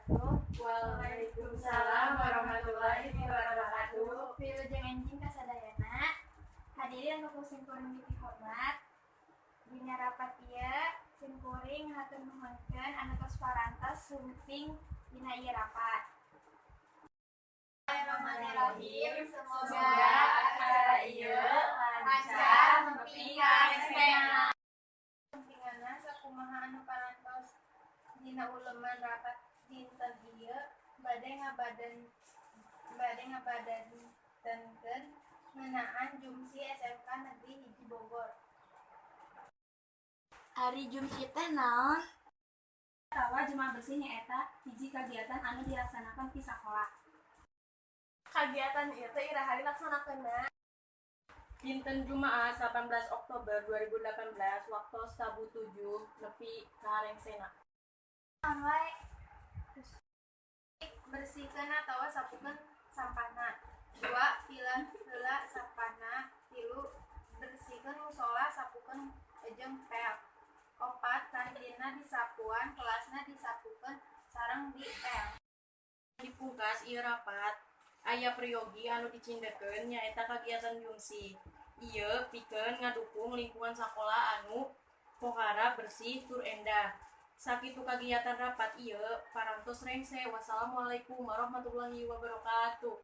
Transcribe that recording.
Wabarakatuh. Waalaikumsalam warahmatullahi wabarakatuh. Wilujeng enjing kasadayana. Hadirin anu ku simkuring dipihormat. Dina rapat ieu simkuring hatur nuhunkeun anu tos parantos sumping dina ieu rapat. Bismillahirrahmanirrahim. Semoga acara ieu lancar nepi ka rengsena. Sumpinganna, sakumaha anu parantos dina uleman rapat dinten ieu bade ngabadantenkeun ngeunaan Jumsi SMK Negeri 1 Bogor. Ari Jumsi teh naon? Atawa Jumaah Bersih nyaeta hiji kagiatan anu dilaksanakan di sakola. Kagiatan ieu teh iraha dilaksanakeunna? Dinten Jumaah 18 Oktober 2018 waktu 6.30 nepi ka rengsena. Naon wae? Bersihkeun atawa sapukeun sampahna. Dua, pilah heula sampahna. Tilu, bersihkeun musola, sapukeun jeung pel. Opat, kantinna disapuan, kelasna disapukeun sareng dipel. Dipungkas ieu rapat, aya priyogi anu dicindekkeun, nyaeta kagiatan Jumsi. Ieu pikeun ngadukung lingkungan sakola anu pohara bersih tur endah. Sakitu kagiatan rapat ieu parantos rengse. Wassalamualaikum warahmatullahi wabarakatuh.